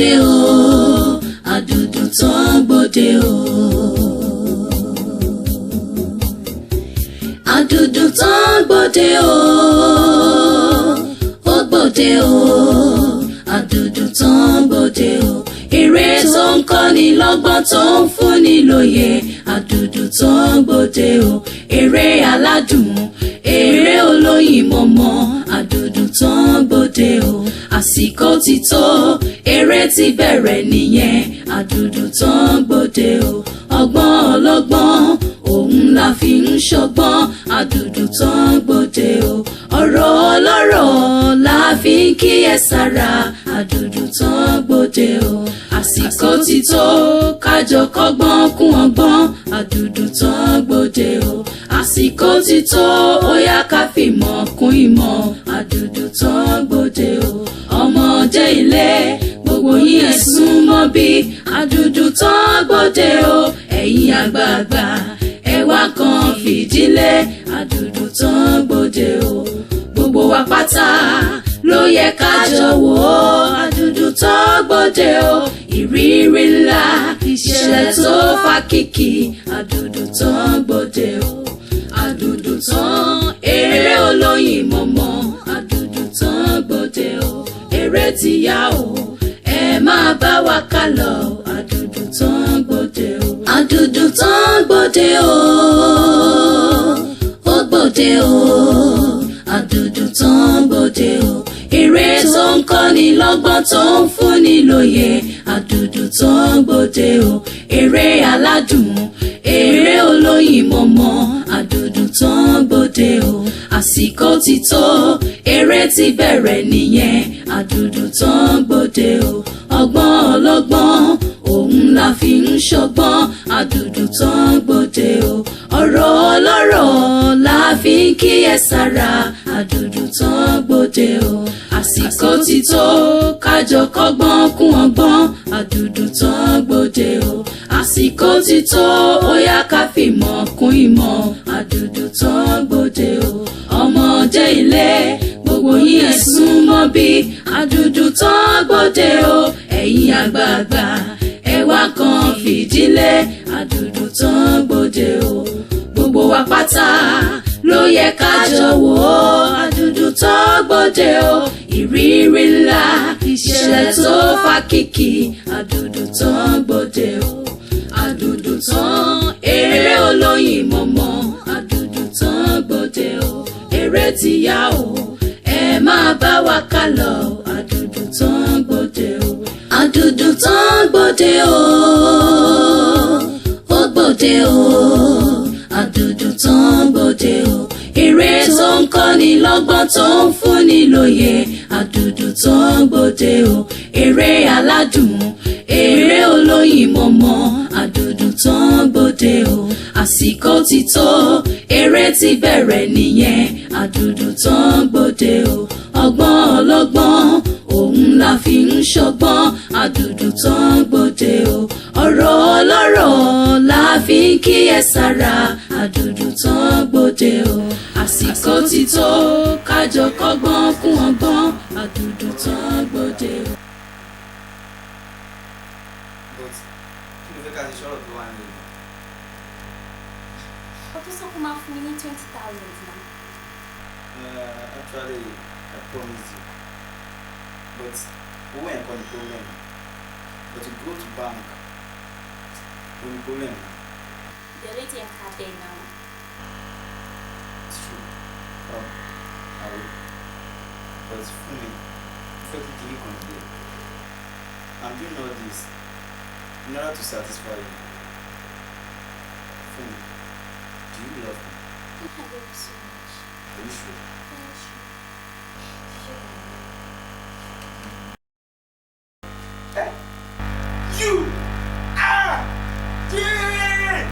Gbòde o, àdùdù tán gbòde o. Àdùdù tán gbòde o, ó gbòde o, àdùdù tán gbòde o. Eré tó ń kọ́ni lọ́gbọ́n tó ń fúnni lóye, àdùdù tán gbòde o. Eré aládùn, eré olóyin mọ̀mọ́, àdùdù tán gbòde o. Àsìkò ti tó, eré ti bẹ̀rẹ̀ nìyẹn, àdùdù tán gbòde o. Ọgbọ́n ọlọ́gbọ́n, òun la fi ń ṣọgbọ́n, àdùdù tán gbòde o. Ọ̀rọ̀ ọlọ́rọ̀ la fi ń kíyèsára, àdùdù tán gbòde o. Àsìkò ti tó, kájọ kọ́gbọ́n kún ọgbọ́n, àdùdù tán gbòde o. Àsìkò ti tó, ó yá ká fìmọ̀ kún ìmọ̀, àdùdù tán gbòde o. Ọmọdé ilé, gbogbo yín ẹ sún mọ́ bí, àdùdù tán gbòde o. Ẹ̀yin àgbààgbà, ẹ wá kan fìdílé, àdùdù tán gbòde o. Gbogbo wa pátá ló yẹ ká jọ wò ó, àdùdù tán gbòde o. Ìrírí ńlá, ìṣẹ̀lẹ̀ tó fa kìkì, àdùdù tán gbòde o. Àdùdù tán, eré olóyin mọ̀mọ́, àdùdù tán gbòde o. Eré ti yá o, ẹ máa bá wa ká lọ, àdùdù tán gbòde o. Àdùdù tán gbòde o, ó gbòde o, àdùdù tán gbòde o. Eré tó ń kọ́ni lọ́gbọ́n tó ń fúnni lóye, àdùdù tán gbòde o. Eré aládùn, eré olóyin mọ̀mọ́, àdùdù tán gbòde o. Àsìkò ti tó, eré ti bẹ̀rẹ̀ nìyẹn, àdùdù tán gbòde o. Ọgbọ́n ọlọ́gbọ́n, òun la fi ń ṣọgbọ́n, àdùdù tán gbòde o. Ọ̀rọ̀ ọlọ́rọ̀ la fi ń kíyèsára, àdùdù tán gbòde o. Àsìkò ti tó, kájọ kọ́gbọ́n kún ọgbọ́n, àdùdù tán gbòde o. Àsìkò ti tó, ó yá ká fìmọ̀ kún ìmọ̀, àdùdù tán gbòde o. Ọmọdé ilé, gbogbo yín ẹ sún mọ́ bí, àdùdù tán gbòde o. Ẹ̀yin àgbààgbà, ẹ wá kan fìdílé, àdùdù tán gbòde o. Gbogbo wa pátá ló yẹ ká jọ wò ó, àdùdù tán gbòde o. Ìrírí ńlá, ìṣẹ̀lẹ̀ tó fa kìkì, àdùdù tán gbòde o. Àdùdù tán, eré olóyin mọ̀mọ́, àdùdù tán gbòde o. Eré ti yá o, ẹ máa bá wa ká lọ, àdùdù tán gbòde o. Àdùdù tán gbòde o, ó gbòde o, àdùdù tán gbòde o. Eré tó ń kọ́ni lọ́gbọ́n tó ń fúnni lóye, àdùdù tán gbòde o. Eré aládùn, eré olóyin mọ̀mọ́, àdùdù tán gbòde o. Àsìkò ti tó, eré ti bẹ̀rẹ̀ nìyẹn, àdùdù tán gbòde o. Ọgbọ́n ọlọ́gbọ́n, òun la fi ń ṣọgbọ́n, àdùdù tán gbòde o. Ọ̀rọ̀ ọlọ́rọ̀ la fi ń kíyèsára, àdùdù tán gbòde o. Àsìkò ti tó, kájọ kọ́gbọ́n kún ọgbọ́n, àdùdù tán gbòde o. But kí ló fẹ́ ká ṣe sọ̀rọ̀ tó wà nílẹ̀? Ọtún sọ pé máa fún mi ní 20,000 náà. Actually, I promise you. But owó yẹn kọ́ ni problem. But to go to bank, ó ní problem. The ATM card there now. It's true. I will. But fún mi, mo fẹ́ kí kinní kan yé. I'm doing all this in order to satisfy you. Fún mi, do you love me? I love you so much. Are you sure? Very sure. Sure. You! Ah! Yeah!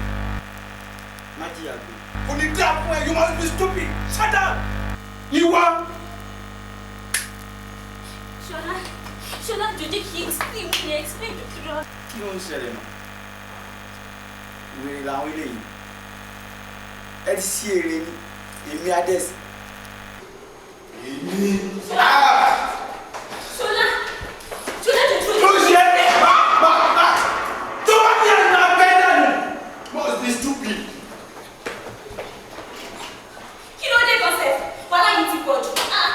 Má jìyà gbé. Kò ní dá fún ẹ, you must be stupid. Shut up! Ìwọ! Ṣọlá, Ṣọlá, jọ̀ọ́ kí n explain mi explain to you. Kí ló ń ṣẹlẹ̀ náà? Wèrè làwọn eléyìí. Ẹ ti ṣí èrè ni, èmi Adẹ́sì. Èmi. Ṣọlá, Ṣọlá, jọ̀ọ́. Ló ń ṣe é. Stupid. Kí ló dé gan sef? Wàhálà yìí ti pọ̀ jù. Ah.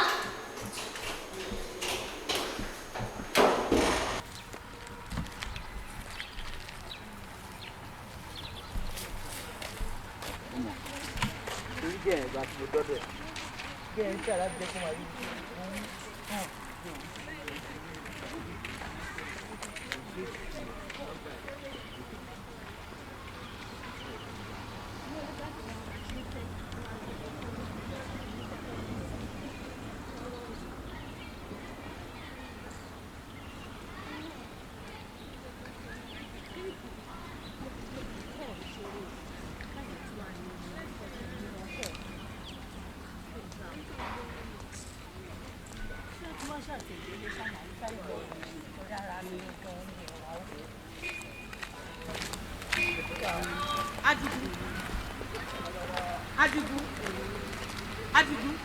Torí jẹ́ ẹ̀gbà tí mo dọ́dọ̀ ẹ̀ jẹ́ ẹ̀ ń tẹ̀ láti jẹ́ kó máa rí mi. Adigun, Adigun, Adigun.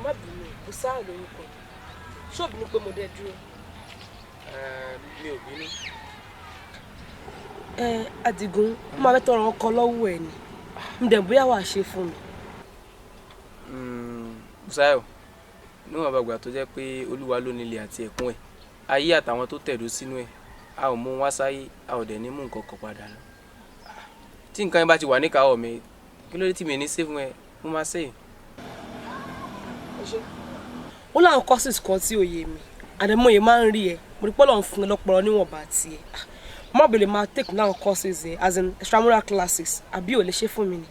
Má bínú, Bùsáyọ̀ lórúkọ. Ṣé ò bínú pé mo dẹ dúró? Mi ò bínú. Ẹ Adigun, mo máa fẹ́ tọrọ ọkọ lọ́wọ́ ẹ ni. Mo dẹ̀ bóyá wàá ṣe fún mi. Bùsáyọ̀, níwọ̀n bàgbà tó jẹ́ pé Olúwa ló nílé àti ẹ̀kún ẹ̀, ayé àtàwọn tó tẹ̀dó sínú ẹ̀, a ò mú wá sáyé, a ò dẹ̀ ní mú nǹkan kan padà lọ. Tí nǹkan yẹn bá ti wà níkàáwọ́ mi, kí ló dé tí mi ní ṣe fún ẹ? Mo máa ṣe é. Ó láwọn courses kan tí ò yé mi. Àdèmóye máa ń rí ẹ. Mo rí pọ́lọ̀ ń fún ẹ lọ́pọlọ níwọ̀nba tiẹ̀. Má bèlè máa take láwọn courses yẹn as in extramural classes, àbí ò lè ṣe fún mi ni?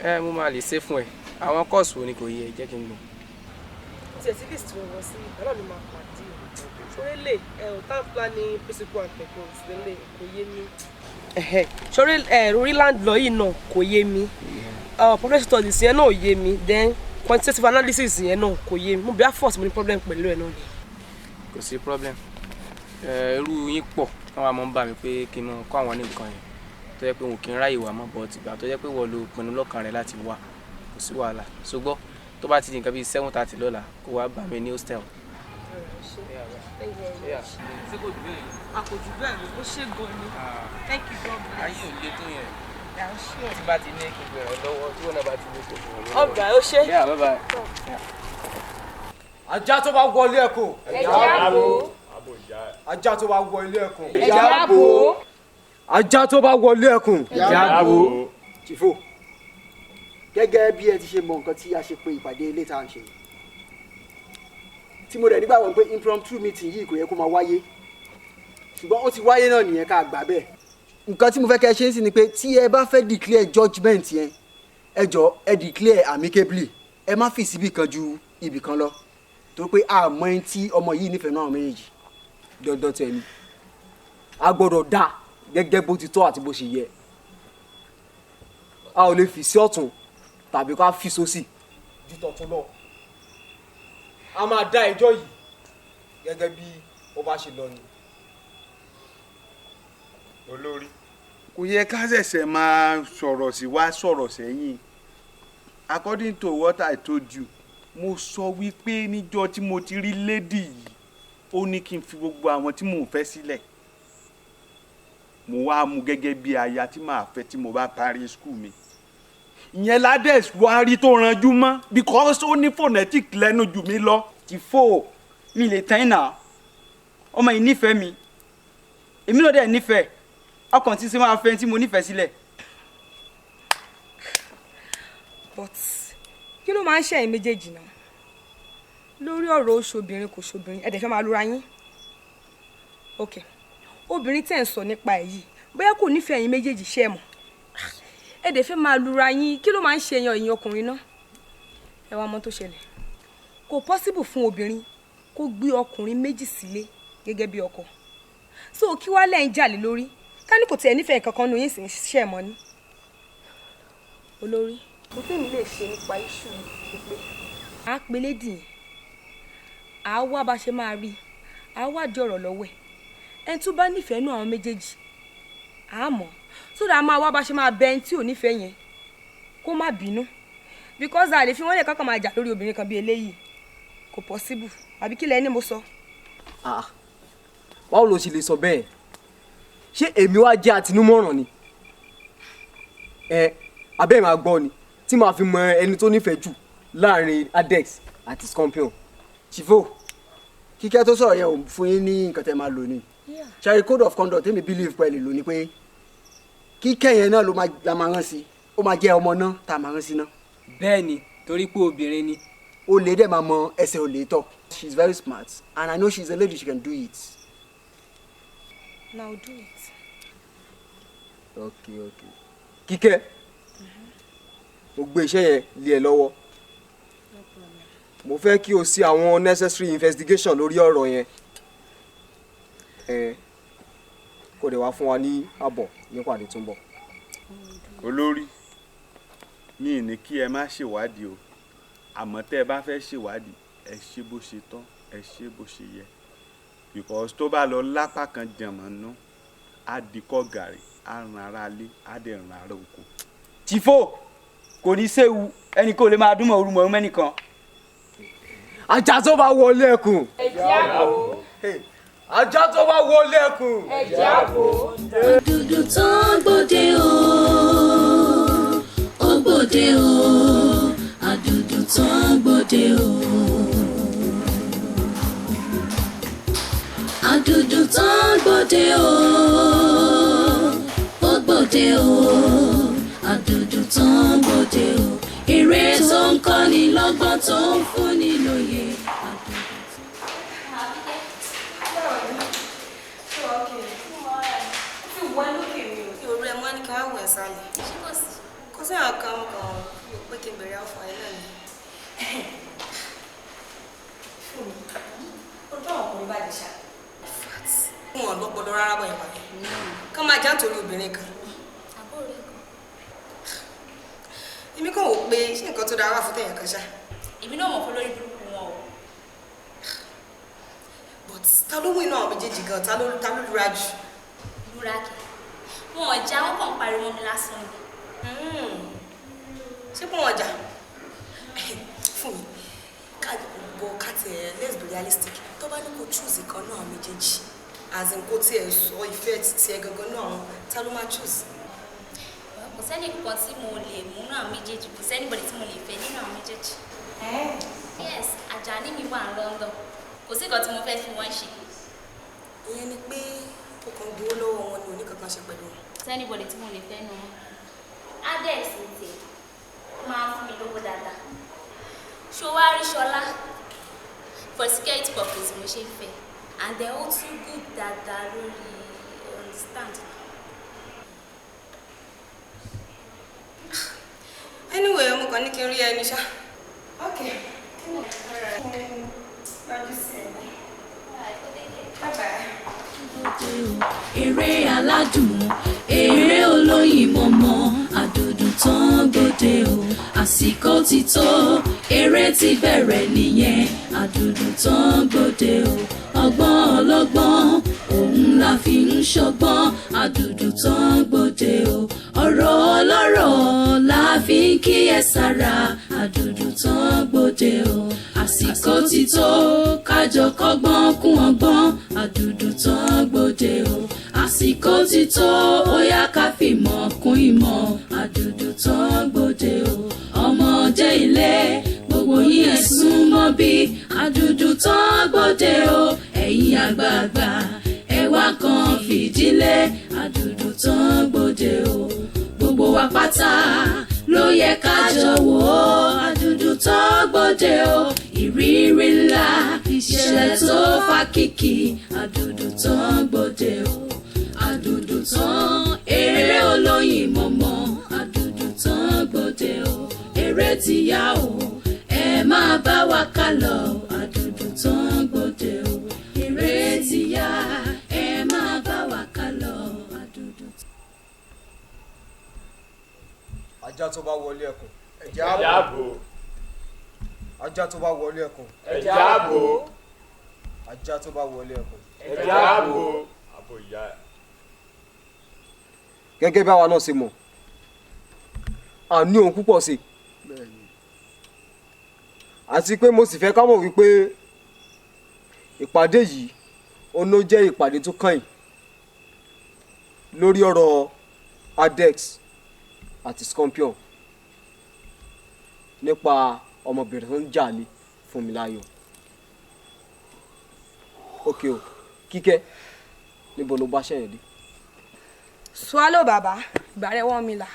Ẹ mo máa lè ṣe fún ẹ. Àwọn course wo ni kò yé ẹ? Jẹ́ kí n mọ̀. Tiẹ̀ sí list wọn wọ sí ìgbà náà ni màá pàdé ẹ̀. Sórí lè ẹ ò town planning principle and techniques lélẹ̀ kò yé mi. Sórí ẹ orí land law yìí náà kò yé mi. Population studies yẹn náà ò yé mi. Then quantitative analysis yẹn náà kò yé mi. Mo bí a force mo ní problem pẹ̀lú ẹ̀ náà ni. Kò sí problem. Irú yín pọ̀ tí wọ́n máa ń bá mi pé kí n máa kọ́ àwọn ní nǹkan yẹn tó jẹ́ pé wọn ò kí ń ráyè wá mọ́, but ìgbà tó jẹ́ pé wọ́n lo pinnu lọ́kàn rẹ láti wá, kò sí wàhálà. Ṣùgbọ́n tó bá ti di nǹkan bíi 7:30 lọ́la, kó wá bá mi ní hostel. Thank you very much. Ṣé kò jù bẹ́ẹ̀ lọ? A kò jù bẹ́ẹ̀ lọ, ó ṣe gan ni. Thank you, God bless. Ayé ò le tó yẹn. Yeah, sure. Tí bá ti ní kí n bẹ̀rẹ̀ lọ́wọ́, tí wọ́n náà bá ti ní kí n bẹ̀rẹ̀ lọ́wọ́. Ọ̀gá, ó ṣe. Yeah, bye bye. Ajá tó bá wọ ilé ẹ̀kọ́. Ẹ̀jẹ̀ á bò ó. Ajá tó bá wọ ilé ẹ̀kọ́. Ẹ̀jẹ̀ á bò ó. Ajá tó bá wọ ilé ẹ̀kọ́. Ẹ̀jẹ̀ á bò ó. Chifo, gẹ́gẹ́ bí ẹ ti ṣe mọ nǹkan tí a ṣe pé ìpàdé ilé tá à ń ṣe yìí, tí mo dẹ̀ nígbàgbọ́ pé impromptu meeting yìí kò yẹ kó máa wáyé, ṣùgbọ́n ó ti wáyé náà nìyẹn, ká gbà bẹ́ẹ̀. Nǹkan tí mo fẹ́ kẹ́ ẹ ṣe ń sìn ni pé tí ẹ bá fẹ́ declare judgement yẹn, ẹ jọ ẹ declare amicably, ẹ má fi síbì kan ju ibì kan lọ, tó pé a mọ ẹni tí ọmọ yìí nífẹ̀ẹ́ náà méjèèjì. Dandan tẹ̀ ni a gbọ́dọ̀ dá gẹ́gẹ́ bó ti tọ́ àti bó ṣe yẹ. A ò lè fi sí ọ̀tún tàbí ká fi sósì ju tọ̀tún lọ. A máa dá ẹjọ́ yìí gẹ́gẹ́ bí ó bá ṣe lọ ni. Olórí, kò yẹ ká ṣẹ̀ṣẹ̀ máa sọ̀rọ̀ sí wa sọ̀rọ̀ sẹ́yìn. According to what I told you, mo sọ wípé níjọ́ tí mo ti rí lady yìí, ó ní kí n fi gbogbo àwọn tí mò ń fẹ́ sílẹ̀, mo wá mú gẹ́gẹ́ bí aya tí màá fẹ́ tí mo bá parí school mi. Ìyẹn ládẹ́s wá rí tó ranjú mọ́ because ó ní phonetic lẹ́nu jù mí lọ. Tìfó, mi lè tán ìnà ọmọ yìí nífẹ̀ẹ́ mi, èmi náà dẹ̀ nífẹ̀ẹ́ ọkàn tí ṣe máa fẹ́ tí mo nífẹ̀ẹ́ sílẹ̀. But kí ló máa ń ṣẹ̀yìn méjèèjì náà lórí ọ̀rọ̀ oṣobìnrin kò ṣobìnrin, ẹ dẹ̀ fẹ́ máa lura yín? Ok, obìnrin tẹ̀ ń sọ nípa ẹ̀ yìí, bóyá kò nífẹ̀ẹ́ yín méjèèjì, ṣe é mọ̀? Ẹ dẹ̀ fẹ́ máa lura yín. Kí ló máa ń ṣe yan ẹ̀yin ọkùnrin náà? Ẹ wá mọ̀ tó ṣẹlẹ̀, kò possible fún obìnrin kó gbé ọkùnrin méjì sílé gẹ́gẹ́ bí ọkọ. So kí wá lẹ́yìn jà lé lórí? Ká ní kò tiẹ̀ nífẹ̀ẹ́ kankan nu yín sì ń ṣe mọ́ ni. Olórí, mo tèmi lè ṣe nípa iṣu yìí pé à á pe lady yẹn, à á wá bá ṣe máa rí, à á wádìí ọ̀rọ̀ lọ́wọ́ ẹ̀. Ẹni tó bá nífẹ̀ẹ́ nú àwọn méjèèjì, à á mọ̀ sódà, a máa wá bá ṣe máa bẹ ẹni tí ò nífẹ̀ẹ́ yẹn kó má bínú, because a lè fi wọ́n lè kankan máa jà lórí obìnrin kan bí eléyìí, kò possible. Àbí kí lẹ ní mo sọ? Ah, báwo ló ṣe lè sọ bẹ́ẹ̀? Ṣé èmi wá jẹ́ àtinúmọ̀ràn ni? Ẹ abẹ́ máa gbọ́ ni tí màá fi mọ ẹni tó nífẹ̀ẹ́ jù láàrin Adex àti Scorpion. Chief, Kíkẹ́ tó sọ̀rọ̀ yẹn ò fún yín ní nǹkan tẹ́ máa lò ní. Ṣe code of conduct tèmi believe pẹ̀lú lò ní pé Kíkẹ́ yẹn náà ló máa la máa rán sí, ó máa jẹ́ ọmọ náà tá a máa rán sí náà. Bẹ́ẹ̀ni, torí pé obìnrin ni. Olè dẹ̀ máa mọ ẹsẹ̀ olè tọ̀. She is very smart and I know she is a lady, she can do it. Now do it. Ok, Kíkẹ́, mo gbé iṣẹ́ yẹn lé ẹ lọ́wọ́. Mo fẹ́ kí o ṣe àwọn necessary investigation lórí ọ̀rọ̀ yẹn, ẹ kó dẹ̀ wá fún wa ní àbọ̀ nípàdé tó ń bọ̀. Olórí mi ì ní kí ẹ má ṣèwádìí o, àmọ́ tẹ́ ẹ bá fẹ́ ṣèwádìí, ẹ ṣe bó ṣe tọ́, ẹ ṣe bó ṣe yẹ, because tó bá lọ lápá kan jànmọ́ nú, á di kọ́ gàrí, á ran ara lé, á dẹ̀ ran ara oko. Chief, kò ní séwu, ẹnì kò lè máa dún mọ̀ orúmọ̀ mẹ́nìkan. Ajá tó bá wọlé ẹkùn. Ẹ̀jẹ̀ àbò. Ajá tó bá wọlé ẹkùn. Ẹ̀jẹ̀ àbò. Òdùdù tán gbòde o, ó gbòde o, àdùdù tán gbòde o. Àdùdù tán gbòde o, ó gbòde o, àdùdù tán gbòde o. Eré tó ń kọ́ni lọ́gbọ́n, tó ń fúnni lóye. Fi wọ ẹ lókè mi o. Òru ẹ mọ́ ní kí wọ́n wẹ̀ sálẹ̀. Ṣé kò sí? Kò sí àwọn kan kan pé kí n bẹ̀rẹ̀ ọ̀fọ̀ ẹ náà ni. Fún mi, o tó àwọn ọkùnrin bá lè ṣá. Wọn ò lọ́pọlọ rárá bọ̀ yẹn wáyé. Kán máa já nítorí obìnrin kan. Àbúrò rẹ̀ kan. Èmi kàn wò pé ṣé nǹkan tó dára wà fún tẹ̀yàn kan ṣá. Èmi náà mọ̀ fún lórí burúkú wọn o. But ta ló wí inú àwọn méjèèjì gan? Ta ló lura jù? Lura kẹ̀. Wọn ò já, wọn kàn ń pariwo mi lásán ni. Ṣé kò wọ́n jà? Fún mi, ká bọ̀ ká tiẹ̀, let's be realistic. Tó bá ní kó choose ìkan náà àwọn méjèèjì, as in kó tiẹ̀ sọ ìfẹ́ títí ẹ gangan náà àwọn, ta ló máa choose? Kò sẹ́ni kankan tí mo lè mú náà méjèèjì, kò sẹ́ni bọ̀dì tí mo lè fẹ́ nínú àwọn méjèèjì. Yes, Àjàní mi wà ní London. Kò sí nǹkan tí mo fẹ́ fi wọ́n ṣe. Ìyẹn ni pé ó kàn gbowó lọ́wọ́ wọn ni, oníkankan ṣe pẹ̀lú wọn. Sẹ́ni bọ̀dì tí mo lè fẹ́ nu wọn. Adex ń tẹ̀, ó máa ń fún mi lówó dáadáa. Ṣó wá rí Ṣọlá? For security purpose mo ṣe ń fẹ́. And then ó tún good dáadáa lórí, understand. Anyway, mo kàn ní kí n rí ẹni ṣá. Okay. Lọ́jú sí ẹ. Bye bye. Eré aládùn, eré olóyin mọ̀mọ́, àdùdù tán gbòde o. Àsìkò ti tó, eré ti bẹ̀rẹ̀ nìyẹn, àdùdù tán gbòde o. Ọgbọ́n ọlọ́gbọ́n òun la fi ń ṣọgbọ́n, àdùdù tán gbòde o. Ọ̀rọ̀ ọlọ́rọ̀ la fi ń kíyèsára, àdùdù tán gbòde o. Àsìkò ti tó, kájọ kọ́gbọ́n kún ọgbọ́n, àdùdù tán gbòde o. Àsìkò ti tó, ó yá ká fìmọ̀ kún ìmọ̀, àdùdù tán gbòde o. Ọmọdé ilé, gbogbo yín ẹ sún mọ́ bí, àdùdù tán gbòde o. Ẹ̀yin àgbààgbà, ẹ wá kan fìdílé, àdùdù tán gbòde o. Gbogbo wa pátá ló yẹ ká jọ wò ó, àdùdù tán gbòde o. Ìrírí ńlá, ìṣẹ̀lẹ̀ tó fa kìkì, àdùdù tán gbòde o. Àdùdù tán, eré olóyin mọ̀mọ́, àdùdù tán gbòde o. Eré ti yá o, ẹ máa bá wa ká lọ, àdùdù tán gbòde o. Eré ti yá, ẹ máa bá wa ká lọ, àdùdù tán. Ajá tó bá wọlé ẹkùn. Ẹ̀jẹ̀ àbò. Ajá tó bá wọlé ẹkùn. Ẹ̀jẹ̀ àbò. Ajá tó bá wọlé ẹkùn. Ẹ̀jẹ̀ àbò. Àbò ìyá ẹ̀. Gẹ́gẹ́ bí àwa náà ṣe mọ̀, a ní ohun púpọ̀ sí, àti pé mo sì fẹ́ ká mọ̀ wípé ìpàdé yìí òun ló jẹ́ ìpàdé tó kàn yìí. Lórí ọ̀rọ̀ Adex àti Scorpion nípa ọmọbìnrin tó ń jà lé Fúnmiláyọ̀. Ok o, Kíkẹ́, níbo ló bá ṣẹ̀yìn dé? Swallow bàbá, ìgbà rẹ̀ wọ́n mi là.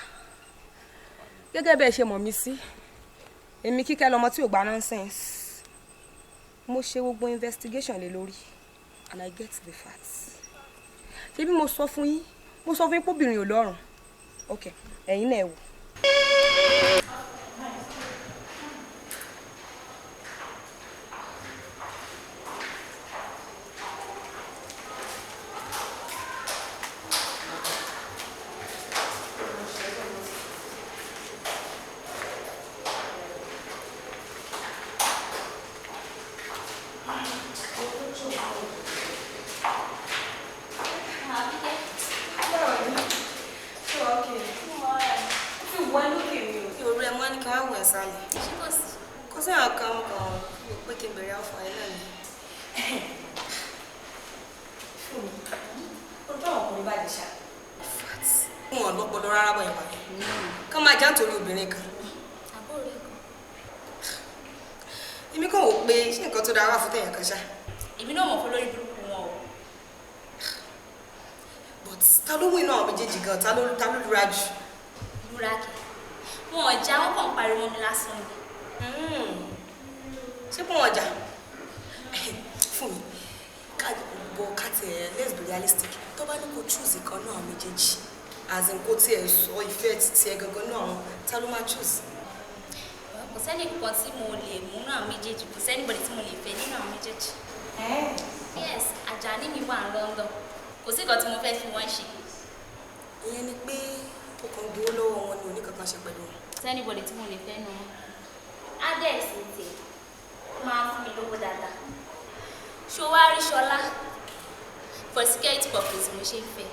Gẹ́gẹ́ bẹ́ẹ̀ ṣe mọ̀ mí sí, èmi Kíkẹ́ lọmọ tí ò gba nonsense. Mo ṣe gbogbo investigation lé lórí and I get the facts. Ṣé bí mo sọ fún yín, mo sọ fún yín póbìnrin ò lọ́rùn. Ok, ẹ̀yin náà ẹ wò. Wọn lọ́pọlọ rárá bọ̀ ìwà kán máa já nítorí obìnrin kan. Èmi kàn wò pé ṣé nǹkan tó dára wà fún tẹ̀yàn kan ṣá. Èmi náà mọ̀ fún lórí burúkú wọn o. But ta ló wí náà àwọn méjèèjì gan, ta ló lura jù? Lura kẹ, wọn ò já, wọn kàn ń pariwo mi lásán ni. Ṣé pé wọn jà fún mi ká bọ ká tiẹ̀, let's be realistic, tó bá ní kó choose kan náà àwọn méjèèjì, as in kó tiẹ̀ sọ ìfẹ́ títí ẹ gangan náà, àwọn ta ló máa choose? Kò sẹ́ni kankan tí mo lè mú náà àwọn méjèèjì, kò sẹ́ni bọ̀dẹ̀ tí mo lè fẹ́ nínú àwọn méjèèjì. Yes, Àjàní mi wà ní London, kò sí nǹkan tí mo fẹ́ fi wọ́n ṣe. Ìyẹn ni pé ó kàn gbowó lọ́wọ́ wọn ni oníkankan ṣe pẹ̀lú wọn. Kò sẹ́ni bọ̀dẹ̀ tí mo lè fẹ́ nu wọn. Adex ń tẹ̀, ó máa ń fún mi lówó dáadáa. Ṣó wá rí Ṣọlá, for security purpose mo ṣe ń fẹ́,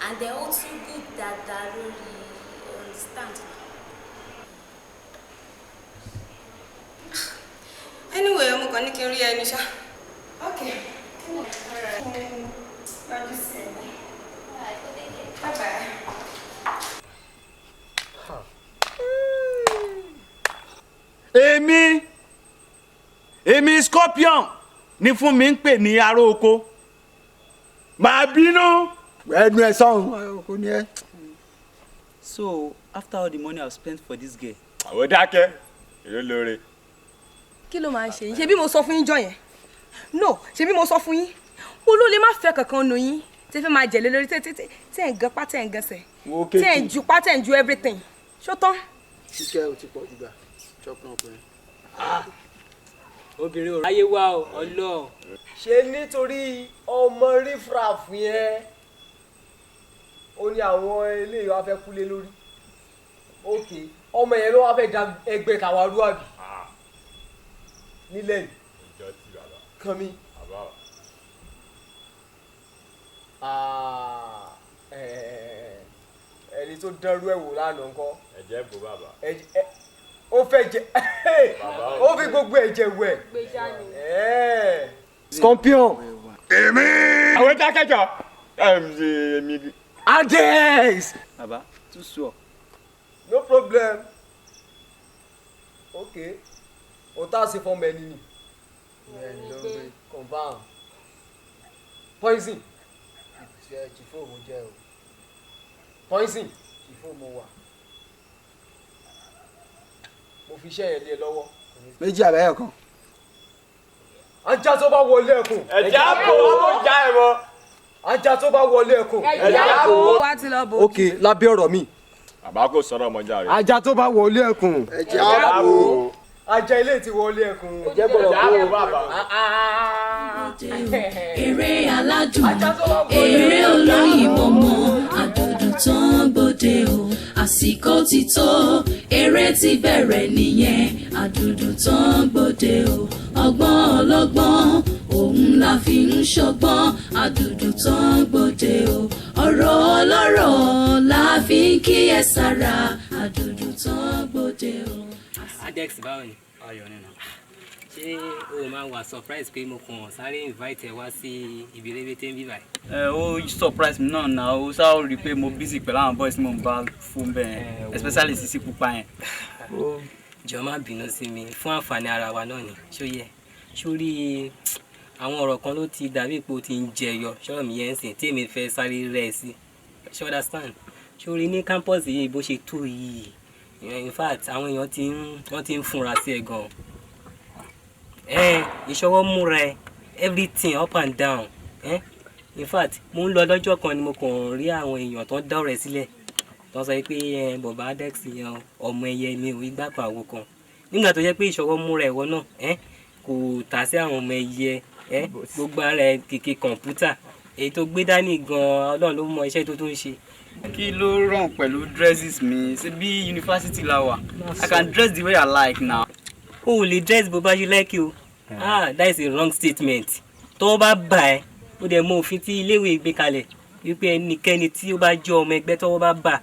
and then ó tún good dáadáa lórí understand. Anyway, mo kàn ní kí n rí ẹni ṣá. Ok. Lọ́jú sí ẹ. Bye bye. Èmi Scorpion ni fún mi ń pè ní aró oko, màá bínú. Ẹnu ẹ sọhùn kò ní ẹ. So after all the money I've spent for this girl. Àwọn dákẹ́ èló lóore. Kí ló máa ń ṣe yín? Ṣé bí mo sọ fún yín jọ yẹn? No, ṣé bí mo sọ fún yín, mo ló lè má fẹ́ kankan nù yín tẹ́ fẹ́ máa jẹ̀lé lórí, tẹ́ tẹ́ ń gan pa, tẹ́ ń gẹsẹ̀, tẹ́ ń ju pa, tẹ́ ń ju everything, ṣó tán. Kíkẹ́, o ti pọ̀ jù, gbà chop náà pé. Obìnrin ò ráyé wá o, Ọlọ́run. Ṣé nítorí ọmọ rífraf yẹn ó ní àwọn eléyìí wá fẹ́ kúlé lórí? Ok, ọmọ yẹn ló wá fẹ́ da ẹgbẹ́ tàwa rú àbí nílẹ̀ yìí? Ìjọ ti bàbá. Kàn mí. Bàbá o. Ah, ẹni tó dánrú ẹ̀ wò lánàá ńkọ́? Ẹ̀jẹ̀ bò bàbá. Ó fẹ́ jẹ. Bàbá o. Ó fi gbogbo ẹ̀jẹ̀ wẹ̀. Scorpion. Èmi. Àwọn dákẹ́jọ. Èmi. Adex. Bàbá too sure. No problem. Ok, o tá a ṣe fọmọ ẹni ni confam poison. Chifo mo jẹ o. Poison. Chifo mo wà. Mo fi iṣẹ́ yẹn lé ẹ lọ́wọ́. Méjì àbẹ́yẹ̀ kan. Ajá tó bá wọlé ẹkùn. Ẹ̀jẹ̀ á bò ó já ẹ̀ mọ́. Ajá tó bá wọlé ẹkùn. Ẹ̀jẹ̀ á bò ó. Wá ti lọ bò. Ok, lábẹ́ ọ̀rọ̀ mi. Bàbá kò sọ̀rọ̀ ọmọ jàre. Ajá tó bá wọlé ẹkùn. Ẹ̀jẹ̀ á bò ó. Ajá ilé ti wọlé ẹkùn. Ẹ̀jẹ̀ gbọ́dọ̀ Ẹ̀jẹ̀ á bò bàbá. Eré aládùn, eré olóyìnbó mọ àdùdù tó ń gbòde o. Àsìkò ti tó, eré ti bẹ̀rẹ̀ nìyẹn. Àdùdù tó ń gbòde o, ọgbọ́n ọlọ́gbọ́n òun la fi ń ṣọgbọ́n. Àdùdù tó ń gbòde o, ọ̀rọ̀ ọlọ́rọ̀ la fi ń kíyèsára. Àdùdù tó ń gbòde o. Adex, báwo ni? Ayọ̀ nínú. Ṣé o máa wà surprise pé mo kàn sáré invite ẹ wá sí ibi rébété ń bí báyìí? Ẹ ó surprise mi náà náà, ó sáà rí i pé mo busy pẹ̀lú àwọn boys tí mo ń bá fún bẹ́ẹ̀, especially Sisi Pupa yẹn. Jọ̀ọ́, má bínú sí mi, fún àǹfààní ara wa náà ni. Ṣó yẹ sórí àwọn ọ̀rọ̀ kan ló ti dàbí pé o ti ń jẹyọ ṣọ́rọ̀ mi yẹn ń sìn tí èmi fẹ́ sáré rẹ̀ sí. Ṣé understand? Sórí ní campus yìí, bó ṣe tó yìí, in fact, àwọn èèyàn ti ń wọ́n ti ń funra sí ẹ gan. Ẹ ìṣọwọ́ múra ẹ, everything up and down. Ẹ in fact, mo ń lọ lọ́jọ́ kan ni mo kàn rí àwọn èèyàn tó ń dá ọ̀rẹ́ sílẹ̀, tó ń sọ pé ẹ bọ̀bá Adex yẹn, ọmọ ẹyẹ ni ò, igbá kan àwo kan, nígbà tó jẹ́ pé ìṣọwọ́ múra ẹ̀wọ́ náà ẹ kò tà sí àwọn ọmọ ẹyẹ. Ẹ gbogbo ara ẹ kìkì kọ̀ǹpútà, èyí tó gbé dání gan-an, Ọlọ́run ló mọ iṣẹ́ tó tún ń ṣe. Kí ló wrong pẹ̀lú dresses mi? Ṣé bí yunifásitì la wà? I can dress the way I like now. O ò lè dress bó bá ṣe like o. Ah, that is a wrong statement. Tó bá bà ẹ́, ó dẹ̀ mọ òfin tí iléèwé gbé kalẹ̀ wípé ẹnikẹ́ni tí ó bá jẹ́ ọmọ ẹgbẹ́, tọ́wọ́ bá bà,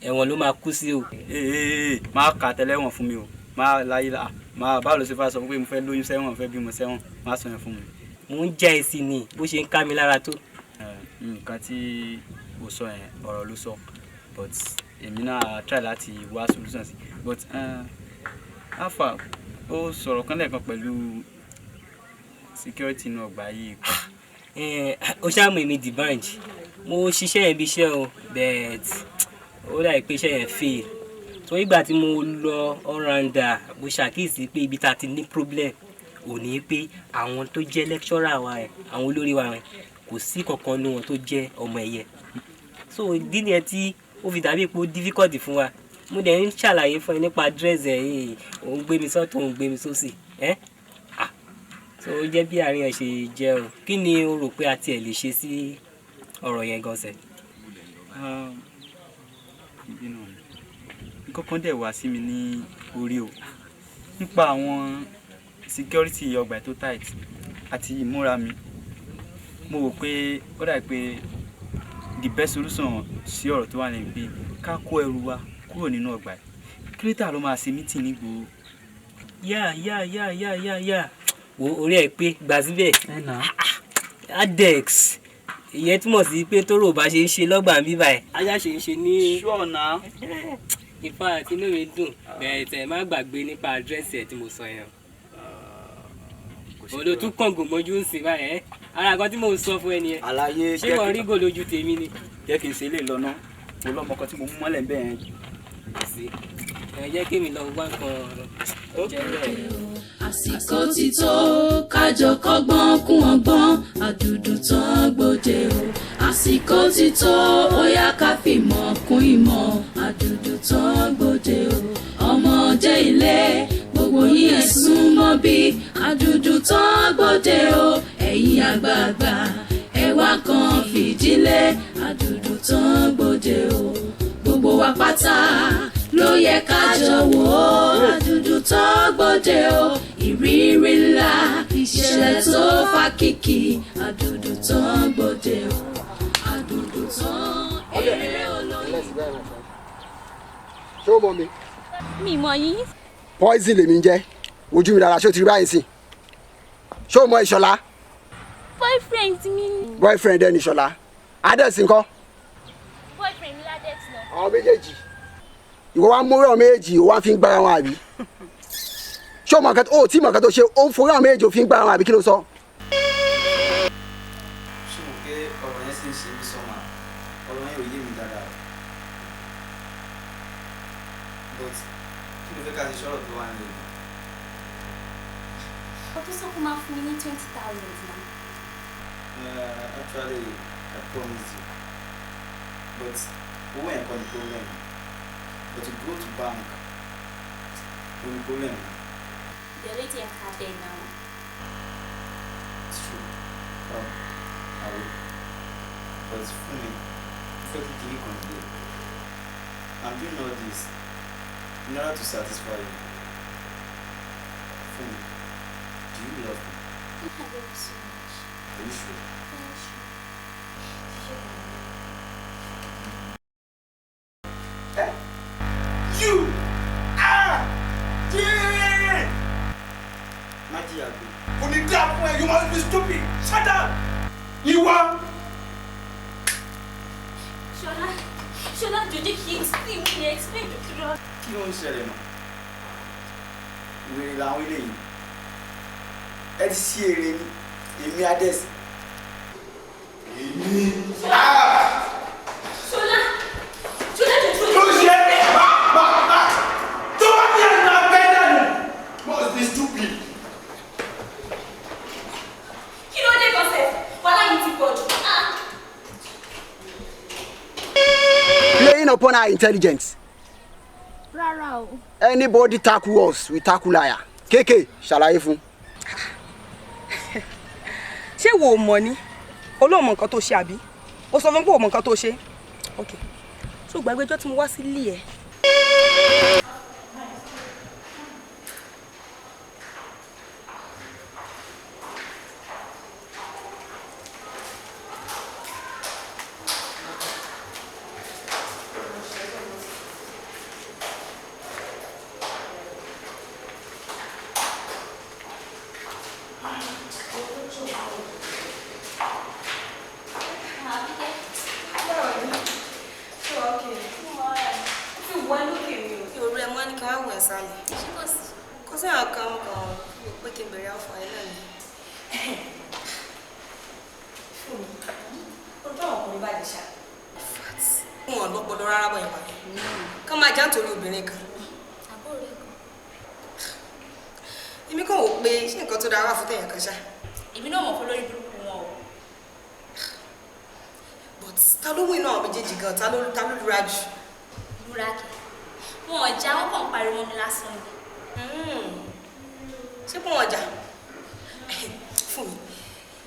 ẹ̀wọ̀n ló máa kú sí o. Ee, máa kà tẹ́lẹ̀wọ̀n fún mi o, máa láyé la máa. Báwo ló ṣe fà sọ pé mo fẹ́ lóyún sẹ́wọ̀n, fẹ́ bímọ sẹ́wọ̀n? Má sọ yẹn fún mi. Mo ń jẹ́ èsì ni bó ṣe ń ká mi lára tó. Nǹkan tí o sọ yẹn, ọ̀rọ̀ ló sọ, but èmi náà try láti wá solution sí. But alpha, ó sọ̀rọ̀ kan lẹ́ẹ̀kan pẹ̀lú security inú ọgbà yìí. Ó ṣáà mọ̀ èmi D'banj, mo ṣiṣẹ́ yẹn bí iṣẹ́ o, but ó dà pé iṣẹ́ yẹn fail. So ìgbà tí mo lọ all-rounder, mo ṣàkíyèsí pé ibi tá a ti ní problem ò ní pé àwọn tó jẹ́ lecturer wa ẹ̀, àwọn olórí wa ẹ̀, kò sí kankan nínú wọn tó jẹ́ ọmọ ẹ̀yẹ. So ìdí nìyẹn tí ó fi dàbí pé ó difficult fún wa. Mo dẹ̀ ń ṣàlàyé fún ẹ nípa dress ẹ̀ yìí, òun gbé mi sọ́tún, òun gbé mi sósì ẹ́. Ah, so ó jẹ́ bí àárín ẹ̀ ṣe jẹ́ o. Kí ni o rò pé a tiẹ̀ lè ṣe sí ọ̀rọ̀ yẹn gan sẹ̀? Ìbínú mi, nǹkan kan dẹ̀ wá sí mi ní orí o nípa àwọn security ọgbà tó tight àti ìmúra mi. Mo rò pé ó dà pé the best solution sí ọ̀rọ̀ tó wà ní pé ká kó ẹrù wa kúrò nínú ọgbà yìí. Kílítà ló máa ṣe meeting nígboro. Yá, wo orí ẹ pé gbà síbẹ̀, Adex. Ìyẹn túmọ̀ sí pé tóró bá ṣe ń ṣe lọ́gbà ń bíbà ẹ̀, ajá ṣe ń ṣe ní. Sure now. In fact, inú mi dùn bẹ́ẹ̀. Tẹ̀ má gbàgbé nípa address ẹ̀ tí mo sọ yẹn. Òun ló tún kàngò mọ́jú ń sìn báyẹn ẹ́. Ara kan tí mò ń sọ fún ẹ nìyẹn. Àlàyé. Ṣé wọ́n rí gò lójú tèmi ni? Jẹ́ kí n ṣe lè lọ ná, mo lọ́mọ kan tí mo mú mọ́lẹ̀ bẹ́ẹ̀ yẹn. Kò sí, ẹ jẹ́ kí mi lọ wá nǹkan jẹ́ bẹ́ẹ̀. Àsìkò ti tó kájọ kọ́gbọ́n kún ọgbọ́n, àdùdù tán gbòde o. Àsìkò ti tó, ó yá ká fìmọ̀ kún ìmọ̀, àdùdù tán gbòde o. Ọmọdé ilé, gbogbo yín, ẹ sún mọ́ bí, àdùdù tán gbòde o. Ẹ̀yin àgbààgbà, ẹ wá kan fìdílé, àdùdù tán gbòde o. Gbogbo wa pátá ló yẹ ká jọ wò ó, àdùdù tán gbòde o. Ìrírí ńlá, ìṣẹ̀lẹ̀ tó fa kìkì, àdùdù tán gbòde o. Àdùdù tán, eré olóyin. Ṣé o mọ̀ mi? Mi mọ̀ yín. Poison lèmi ń jẹ́. Ojú mi dára, ṣé o ti rí báyìí sí? Ṣé o mọ Ìṣọ̀lá? Boyfriend mi ni. Boyfriend ẹni Ìṣọ̀lá. Adex ńkọ́? Boyfriend mi l'Adex náà. Àwọn méjèèjì, ìwọ wa mórí àwọn méjèèjì, o wá fi ń gbára wọn, àbí? Ṣé o mọ̀ nǹkan o tí mọ̀ nǹkan tó ṣe? O ń forí àwọn méjèèjì, o fi ń gbára wọn, àbí kí ló sọ? Ṣé mo pé ọ̀rọ̀ yẹn sì ń ṣe mí sọ́mà? Ọ̀rọ̀ yẹn ò yé mi dáadáa o, but kí ló fẹ́ ká ṣe sọ̀rọ̀ tó wà nílẹ̀ yìí? Ó tún sọ pé máa fún mi ní 20,000 náà. Actually, I promise you, but owó yẹn kọ́ ni problem, but to go to bank ó ní problem. The ATM card there now. It's true. I will, but fún mi, mo fẹ́ kí kinní kan yé. I'm doing all this in order to satisfy you. Fún mi, do you love me? I love you so much. Are you sure? Very sure. Sure. You ah yeah. jìyà gbé. Kò ní dá fún ẹ, you must be stupid, shut up. Ìwọ. Ṣọlá, Ṣọlá, jọ̀ọ́ jẹ́ kí n explain mi explain jọ̀ọ́. Kí ló ń ṣẹlẹ̀ náà? Wèrè làwọn eléyìí. Ẹ ti ṣí èrè ni, èmi Adẹ́sì. Èmi. Ṣọlá, Ṣọlá, jọ̀ọ́. Ló ṣe é bá bá bá tó bá ní ẹ̀nà abẹ́ dànù. Must be stupid. Kí ló dé kọsẹ̀? Wàhálà yìí ti pọ̀ jù. Ah! Playing upon our intelligence. Rárá o. Anybody tackle us, we tackle liar. Kéèké ṣàlàyé fún. Ṣé wo ò mọ̀ ni? Olóòmọ nǹkan tó ṣe àbí? O sọ fún pé o mọ nǹkan tó ṣe. Ok, ṣó gbàgbé ọjọ́ tí mo wá sílé ẹ? Kò sí àwọn kan kan pé kí n bẹ̀rẹ̀ ọ̀fọ̀ ẹ̀ náà ni. Fún mi, ó tọ́ àwọn ọkùnrin bá lè ṣá. Wọn ò lọ́pọlọ rárá bọ̀ yẹn wà. Kán máa já nítorí obìnrin kan. Èmi kàn wò pé ṣé nǹkan tó dára wà fún tẹ̀yàn kan ṣá. Èmi náà mọ̀ fún lórí burúkú wọn o. But ta ló wí inú àwọn méjèèjì gan? Ta ló lura jù? Lura kẹ̀. Wọn ò já, wọn kàn ń pariwo mọ́ mi lásán ni. Ṣé kò wọ́n jà? Fún mi,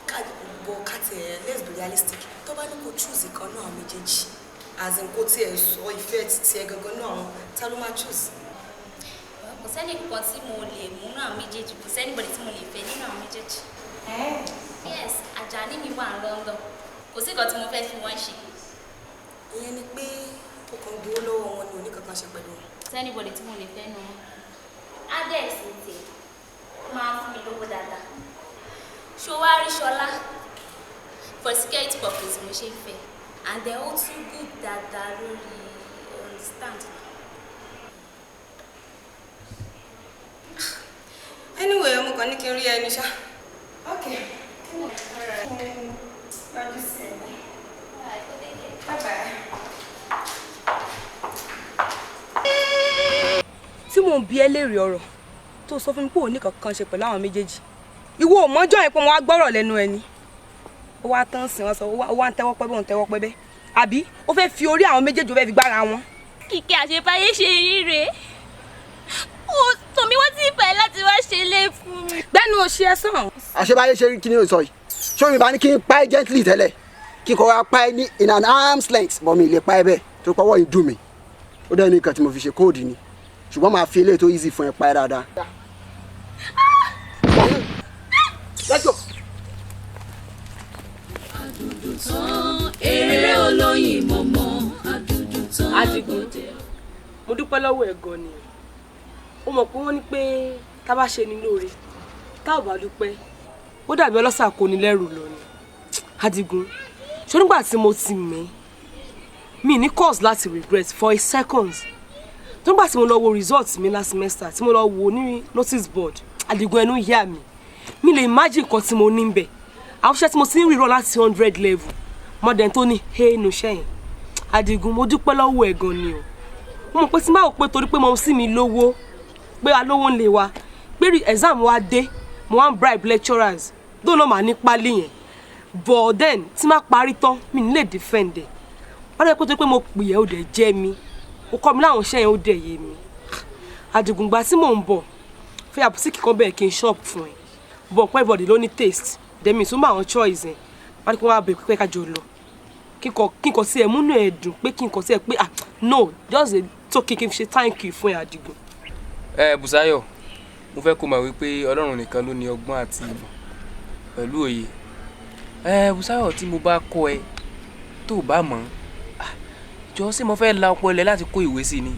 ká bọ̀ ká tiẹ̀, let's be realistic. Tó bá ní kó choose ìkan náà àwọn méjèèjì, as in kó tiẹ̀ sọ ìfẹ́ títí ẹ gangan náà àwọn, ta ló máa choose? Kò sẹ́ni kankan tí mo lè mú nínú àwọn méjèèjì, kò sí anybody tí mo lè fẹ́ nínú àwọn méjèèjì. Yes, Àjàní mi wà ní London. Kò sí nǹkan tí mo fẹ́ fi wọ́n ṣe. Ìyẹn ni pé ó kàn gbowó lọ́wọ́ wọn ni, oníkankan ṣe pẹ̀lú wọn. Kò sí anybody tí mo lè fẹ́ nu wọn. Adex ń tẹ̀, ó máa ń fún mi lówó dáadáa. Ṣó wá rí Ṣọlá? For security purpose mo ṣe ń fẹ́. And then ó tún good dáadáa lórí, understand. Anyway, mo kàn ní kí n rí ẹni ṣá. Okay. Alright. Love you soon. Bye bye. Tí mò ń bi ẹ́ léèrè ọ̀rọ̀ tó sọ fún mi pé òun ní kankan ṣe pẹ̀lú àwọn méjèèjì, ìwọ ò mọ́jọ́ yẹn pé mo wá gbọ́rọ̀ lẹ́nu ẹni, ó wá tán sìn wọ́n sọ, ó wá ń tẹ́wọ́ pẹ́ bóun tẹ́wọ́ pẹ́ bẹ́, àbí ó fẹ́ fi orí àwọn méjèèjì, ó fẹ́ fi gbára wọn. Kìkì àṣebáyé ṣe ríre. Ó tòmí wọ́n ti fẹ́ láti wá ṣe ilé fún mi. Gbẹ́nu òṣì ẹ sàn. Àṣebáyé ṣe kí ni o sọ yìí? Ṣé mi bá ní kí n pa ẹ́ gently tẹ́lẹ̀? Kí n kọ́ wa pa ẹ́ ní in an arm's length, bọ̀ mi lè pa ẹ́ bẹ́ẹ̀ tó pọ́wọ́ yìí dùn mí. Ó dẹ́ ní nǹkan tí mo fi ṣe kóòdù ni. Ṣùgbọ́n màá fi eléyìí tó easy fún ẹ pa ẹ́ dáadáa. Let's go. Tán eré olóyin mọ̀mọ́ àdùdù tán. Adigun, mo dúpẹ́ lọ́wọ́ ẹ̀ gan ni. Ó mọ̀ pé wọ́n ní pé tá bá ṣe ni lóore, tá ò bá dúpẹ́, ó dàbí ọlọ́ṣà kò ní lẹ́rù lọ ni. Adigun, ṣó nígbà tí mo ti mí mi ní cause láti regret for a second, tó nígbà tí mo lọ wo result mi last semester, tí mo lọ wo ní notice board, Adigun, ẹnu yà mí. Mi lè imagine nǹkan tí mo ní bẹ̀, àwọn iṣẹ́ tí mo ti ń rírọ̀ láti 100 level mọ̀dẹ̀ tó ní hey nu sẹ́yìn. Adigun, mo dúpẹ́ lọ́wọ́ ẹ̀ gan ni o. Mo mọ̀ pé tí n bá wò pé torí pé mo sì mi lówó, pé alówó ń lè wa, pé exam wa dé, mo wá ń bribe lecturers dóò náà, màá ní pálí yẹn, but then tí má parí tán, mi ní lè defend ẹ̀. Wọ́n dẹ̀ pé torí pé mo pè ẹ́, ó dẹ̀ jẹ́ mi, ó kọ́ mi láwọn iṣẹ́ yẹn, ó dẹ̀ yé mi. Adigun, gba tí mò ń bọ̀ fẹ́ àbùsíkì kan bẹ̀rẹ̀ kí n shop fún ẹ, but pẹ́ everybody ló ní taste dẹ̀mí ìtumọ̀ àwọn choice ẹ̀. Wọ́n ní kí wọ́n á bẹ̀ pé ká jọ lọ, kí n kọ sí ẹ múnú ẹ dùn, pé kí n kọ sí ẹ pé, ah no, just a token, kí n fi ṣe thank you fún ẹ, Adigun. Ẹ Bùsáyọ̀, mo fẹ́ kó mọ̀ wípé Ọlọ́run nìkan ló ní ọgbọ́n àti ìmọ̀ pẹ̀lú òye. Ẹ Bùsáyọ̀, tí mo bá kọ́ ẹ tó o bá mọ̀ ọ́, jọ sí mo fẹ́ la ọpọlọ ẹ láti kó ìwé sí ni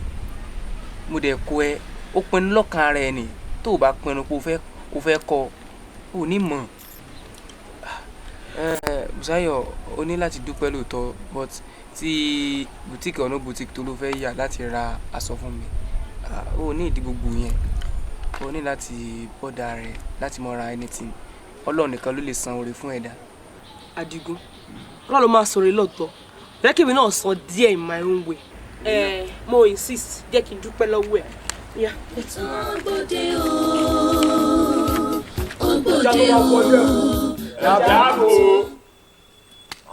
mo dẹ̀ kọ́ ẹ. Ó pinnu lọ́kàn ara ẹ nì, tó o bá pinnu pé o fẹ́ o fẹ́ kọ́ ò ní mọ̀. Bùsáyọ̀, o ní láti dúpẹ́ lóòótọ́, but tí boutique ọ̀nà boutique tó ló fẹ́ yà láti ra aṣọ fún mi, o ní ìdí gbogbo yẹn. O ní láti bọ́dà rẹ̀ láti mọ ra anything. Ọlọ́run nìkan ló lè san oore fún ẹ̀dá. Adigun, Ọlọ́run ló máa sọ̀rọ̀ lóòótọ́. Jẹ́ kí èmi náà san díẹ̀ in my own way. Mo insist, jẹ́ kí n dúpẹ́ lọ́wọ́ ẹ̀. Yeah. Ó gbòde o, ó gbòde o. Ẹ̀jẹ̀ àbò.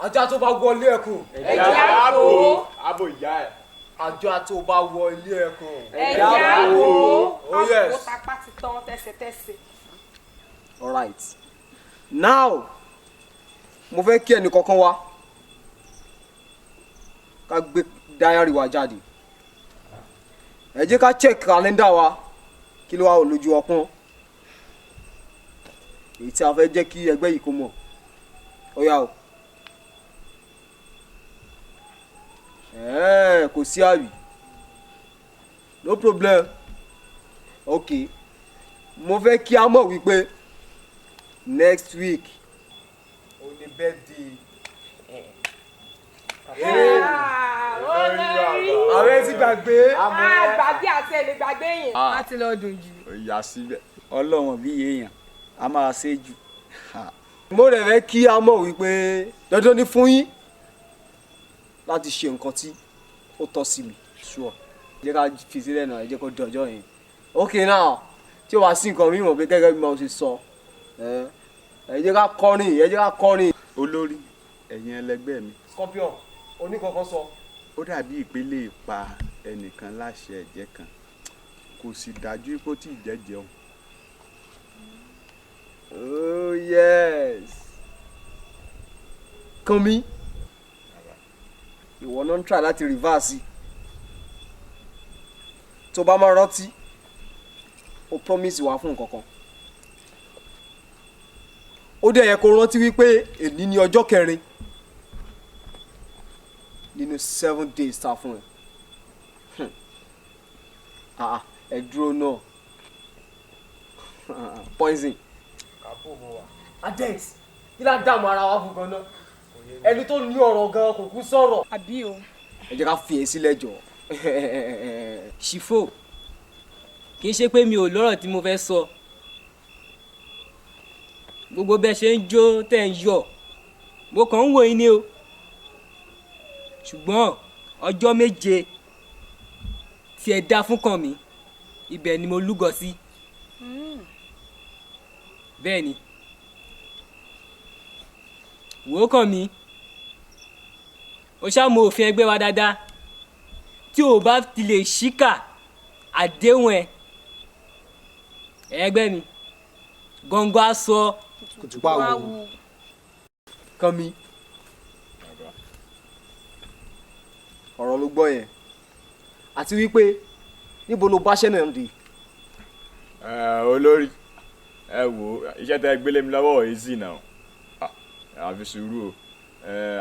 Ajá tó bá wọlé ẹkùn. Ẹ̀jẹ̀ àbò. Àbò ìyá ẹ̀. Ajá tó bá wọ ilé ẹkùn. Ẹ̀jẹ̀ àbò. Oh yes. Àpò tapá ti tán tẹsẹ̀tẹsẹ̀. Alright. Now, mo fẹ́ kí ẹnì kọ̀ọ̀kan wa ká gbé diary wa jáde. Ẹ jẹ́ ká check calendar wa, kí ló wà lójú ọpọ́n, èyí tí a fẹ́ jẹ́ kí ẹgbẹ́ yìí kó mọ̀. Ó yá o. Kò sí àbí? No problem. Ok, mo fẹ́ kí a mọ̀ wípé next week ó ní birthday. Àwọn ti gbàgbé. Àgbàgbé àti ẹ̀lẹ́ gbàgbé yẹn. A ti lọ dùn jù. Ó yà síbẹ̀. Ọlọ́run bí èèyàn a máa ṣe jù. Mo rẹ̀ fẹ́ kí a mọ̀ wípé dandan ni fún yín láti ṣe nǹkan tí ó tọ́ sí mi. Sure. Jẹ́ ká fi sílẹ̀ náà, ẹ jẹ́ kó dọjọ́ yẹn. Ok now, tí o wá sí nǹkan mímọ̀ pé gẹ́gẹ́ bí mo ṣe sọ, ẹ jẹ́ ká kọrin, ẹ jẹ́ ká kọrin. Olórí, ẹ̀yin ẹlẹgbẹ́ mi. Scorpion, oníkankan sọ. Ó dàbí ìpele ìpa ẹnìkan láṣẹ ẹ̀jẹ̀ kan, kò sì dájú pé ó tí ì jẹ́jẹ́ o. Oh yes. Kànmí, ìwọ náà ń try láti reverse. Tó bá máa rántí, o promise wa fún nǹkan kan. Ó dẹ̀ yẹ kó rántí wípé èní ni ọjọ́ kẹrin nínú 7 days ta fún ẹ. Ah, ẹ dúró náà. Poison. Adex, kí lá dààmú ara wa fún gan-an? Ẹni tó ní ọ̀rọ̀ gan kò kú sọ̀rọ̀. Àbí o. Ẹ jẹ́ ká fi èyí sílẹ̀ jọ. Ṣìfò, kì í ṣe pé mi ò lọ́rọ̀ tí mo fẹ́ sọ. Gbogbo bẹ́ẹ̀ ṣe ń jó tẹ̀ ń yọ̀, mo kàn ń wò yín ni o. Ṣùgbọ́n ọjọ́ 7 tí ẹ dá fún kàn mí, ibẹ̀ ni mo lúgọ sí. Bẹ́ẹ̀ ni. Wò ó kàn mí. O ṣá mọ òfin ẹgbẹ́ wa dáadáa. Tí o bá ti lè ṣíkà àdéhùn ẹ, ẹgbẹ́ mi, gọ́ngọ́ á sọ. Kùtùpá wo. Kànmí. Ọ̀rọ̀ ló gbọ́ yẹn. Àti wípé níbo ló bá ṣẹ́ náà dé? Olórí, ẹ wo iṣẹ́ tẹ́ gbélé mi lọ́wọ́ easy now. Àfi sùúrù o.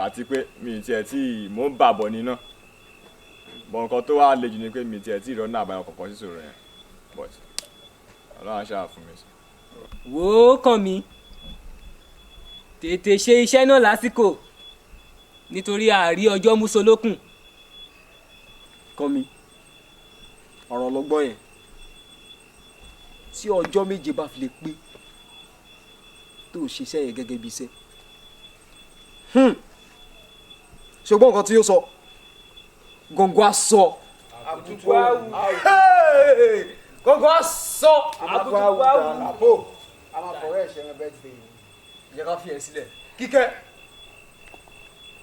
Àti pé mi tiẹ̀ tí mò ń bàbọ̀ níná. Bọ̀ nǹkan tó wá le jù ni pé mi tiẹ̀ tí ìrọ́nà àbáyọ kọ̀ọ̀kan sí ìṣòro yẹn. But Ọlọ́run á ṣáà fún mi sí. Wò ó kàn mí, tètè ṣe iṣẹ́ náà lásìkò nítorí àárí ọjọ́ músolókùn. Kànmí, ọ̀rọ̀ ló gbọ́ yẹn. Tí ọjọ́ 7 bá fi lè pé tó ṣiṣẹ́ yẹn gẹ́gẹ́ bí iṣẹ́. Ṣùgbọ́n nǹkan tí yóò sọ, gọ́ngọ́ á sọ. Àbùkù á wù. Gọ́ngọ́ á sọ. Àbùkù á wù. A máa fọwọ́ ẹ̀ ṣe ẹran birthday yìí. Jẹ́ ká fi ẹ̀ sílẹ̀. Kíkẹ́.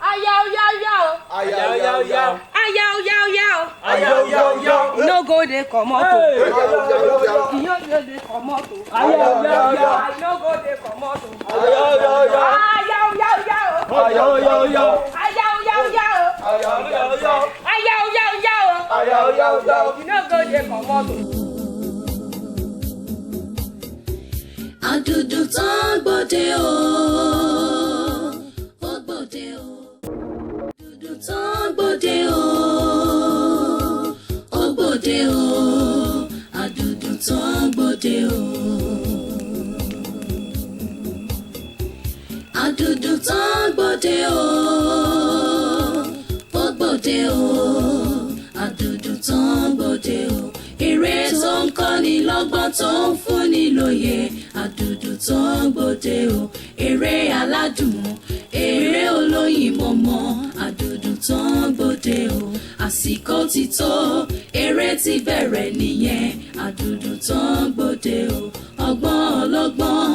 Aya oya oya o. Aya oya oya o. Aya oya oya o. Aya oya oya o. No go dey comot o. You no go dey comot o. Aya oya oya o. I no go dey comot o. Aya oya oya o. Aya oya oya o. Aya oya oya o. Aya oya oya o. Aya oya oya o. Aya oya oya o. Aya oya oya o. You no go dey comot o. Àdùdù tán gbòde o, ó gbòde o. Àdùdù tán gbòde o, ó gbòde o. Àdùdù tán gbòde o. o, àdùdù tán gbòde o. Eré tó ń kọ́ni lọ́gbọ́n tó ń fúnni lóye, àdùdù tán gbòde o. Eré aládùn, eré olóyin mọ̀mọ́, àdùdù tán gbòde o. Àsìkò ti tó, eré ti bẹ̀rẹ̀ nìyẹn, àdùdù tán gbòde o. Ọgbọ́n ọlọ́gbọ́n,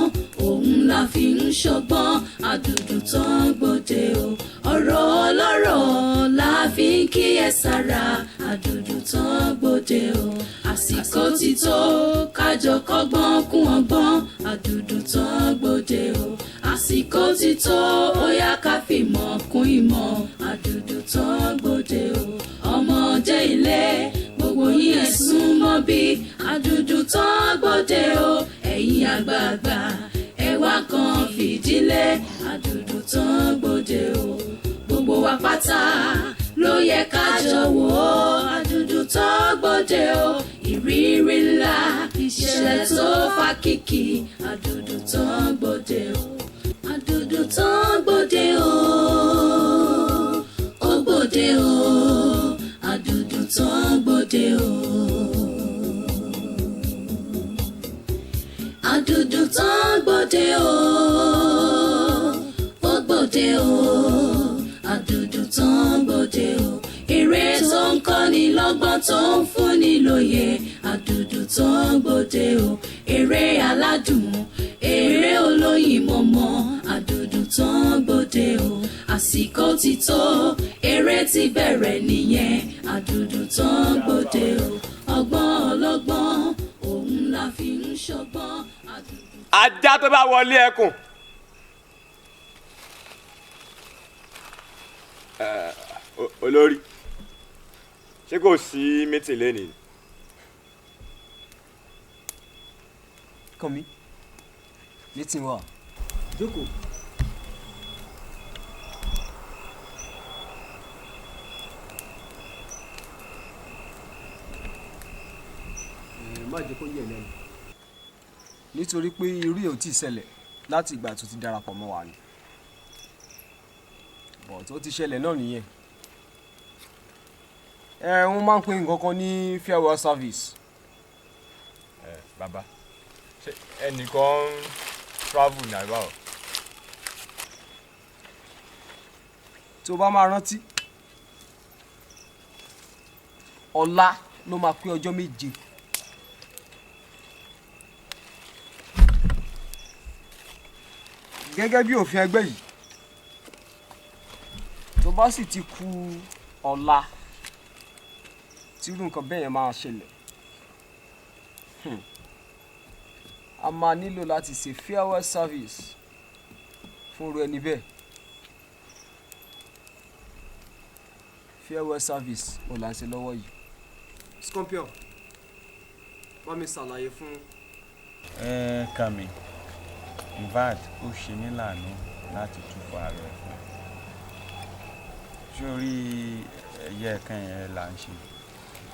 òun la fi ń ṣọgbọ́n, àdùdù tán gbòde o. Ọ̀rọ̀ ọlọ́rọ̀ la fi ń kíyèsára, àdùdù tán gbòde o. Àsìkò ti tó, kájọ kọ́gbọ́n kún ọgbọ́n, àdùdù tán gbòde o. Àsìkò ti tó, ó yá ká fìmọ̀ kún ìmọ̀, àdùdù tán gbòde o. Ọmọdé ilé, gbogbo yín ẹ sún mọ́ bí, àdùdù tán gbòde o. Ẹ̀yin àgbààgbà, ẹ wá kan fìdílé, àdùdù tán gbòde o. Gbogbo wa pátá ló yẹ ká jọ wò ó, àdùdù tán gbòde o. Ìrírí ńlá, ìṣẹ̀lẹ̀ tó fa kìkì, àdùdù tán gbòde o. Àdùdù tán gbòde o, ó gbòde o, àdùdù tán gbòde o. Àdùdù tán gbòde o, ó gbòde o, àdùdù tán gbòde o. Eré tó ń kọ́ni lọ́gbọ́n tó ń fúnni lóye, àdùdù tán gbòde o. Eré aládùn, eré olóyin mọ̀mọ́, àdùdù tán gbòde o. Àsìkò ti tó, eré ti bẹ̀rẹ̀ nìyẹn, àdùdù tán gbòde o. Ọgbọ́n ọlọ́gbọ́n, òun la fi ń ṣọgbọ́n, àdùdù. Ajá tó bá wọlé ẹkùn. Olórí, ṣé kò sí mítìn lénìí? Kànmí, meeting wà. Jókòó. Má jẹ́ kó yẹ̀ lẹ́nu, nítorí pé irú ẹ̀ ò tí ì ṣẹlẹ̀ láti ìgbà tó ti darapọ̀ mọ́ wa ni, but ó ti ṣẹlẹ̀ náà nìyẹn. Ẹ wọ́n máa ń pè nǹkan kan ní farewell service. Ẹ bàbá, ṣé ẹnìkan ń travel ní àbá o? Tó bá máa rántí, ọ̀la ló máa pé ọjọ́ 7. Gẹ́gẹ́ bí òfin ẹgbẹ́ yìí, tó bá sì ti kù ọ̀la tí irú nǹkan bẹ́ẹ̀ yẹn máa ṣẹlẹ̀, a máa nílò láti ṣe farewell service fún irú ẹni bẹ́ẹ̀. Farewell service ò là ń ṣe lọ́wọ́ yìí. Scorpion, bá mi ṣàlàyé fún. Ẹ Kànmí, in fact ó ṣe mí láàánú láti túfọ̀ ààrẹ fún ẹ. Sórí ẹyẹ kan yẹn là ń ṣe,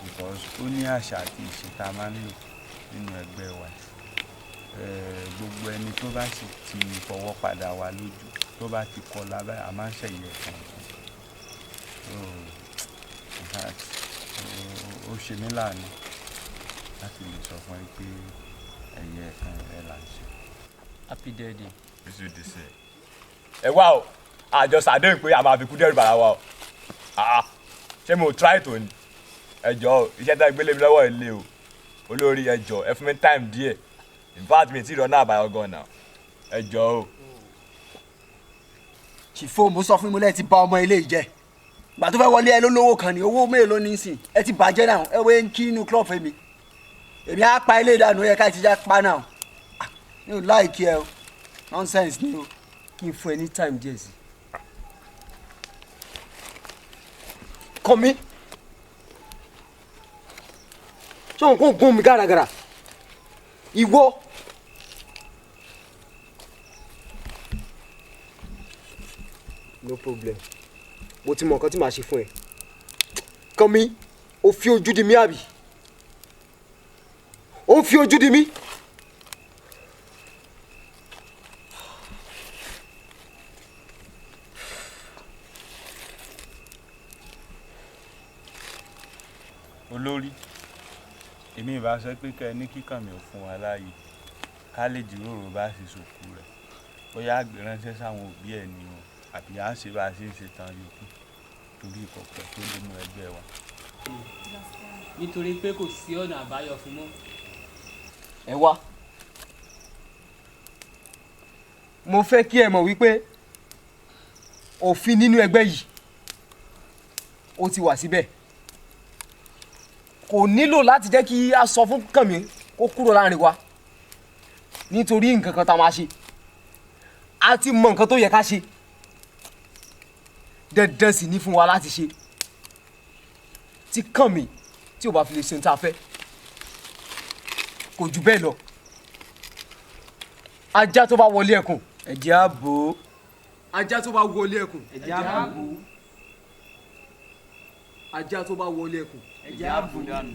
because ó ní àṣà àti ìṣe tá a máa ń lò nínú ẹgbẹ́ wa. Gbogbo ẹni tó bá sì ti fọwọ́ padà wá lójú, tó bá ti kọ lábẹ́, a máa ń ṣẹ̀yẹ kan fún. So in fact ó ṣe mí láàánú láti lè sọ fún ẹ pé ẹyẹ kan yẹn là ń ṣe. Happy birthday. Bísí di sí. Ẹ wá o, àjọ sàdéhùn pé a máa fi kú dẹ́rù bàrà wa o. Ṣé mo try tó ni? Ẹ jọ̀ọ́, iṣẹ́ tá a gbélé mi lọ́wọ́ ilé o. Olórí, ẹ jọ̀ọ́, ẹ fún mi time díẹ̀. In fact, mi ti rọ náà àbáyọ gan náà. Ẹ jọ̀ọ́ o. Ṣìfò, mo sọ fún mi lẹ́ẹ̀ ti bà ọmọ ilé yìí jẹ́. Ìgbà tó fẹ́ wọlé ẹ ló lówó kan ní, owó mélòó ní sìn? Ẹ ti bàjẹ́ náà, ẹ wé ń kí inú club mi. Èmi á pa ilé ìdánù, ẹ ká ti já pa náà. Mi ò láìkí ẹ o, nonsense ni o. Kí n fún ẹ ní time díẹ̀ sí. Kànmí, ṣé òun kò gún mi gàràgàrà? Ìwọ. No problem. Mo ti mọ nǹkan tí màá ṣe fún ẹ. Kànmí, o fi ojú di mí àbí? O fi ojú di mí? Olórí, èmi ìbá sọ pé kẹ́ ẹ ní kíkàn mi ò fún wa láàyè ká lè jíròrò bá a ṣe sòkú rẹ̀, bóyá àgbẹ̀ ránṣẹ́ sáwọn òbí ẹ̀ ni o, àbí à ń ṣe bá a ṣe ń ṣe tán yòókù, torí ìkọ̀pẹ́ tó lé mú ẹgbẹ́ wa. Nítorí pé kò sí ọ̀nà àbáyọ fún mọ́. Ẹ wá, mo fẹ́ kí ẹ mọ̀ wípé òfin nínú ẹgbẹ́ yìí ó ti wà síbẹ̀. Kò nílò láti jẹ́ kí a sọ fún Kànmí kó kúrò láàrin wa nítorí nǹkan kan tá a máa ṣe. A ti mọ nǹkan tó yẹ ká ṣe, dandan sì ní fún wa láti ṣe. Tí Kànmí tí ò bá fi lè ṣe ohun tá a fẹ́, kò jù bẹ́ẹ̀ lọ. Ajá tó bá wọlé ẹkùn, ẹ̀jẹ̀ á bò ó. Ajá tó bá wọlé ẹkùn, ẹ̀jẹ̀ á bò ó. Ajá tó bá wọlé ẹkùn, ẹ̀jẹ̀ á bò dànù.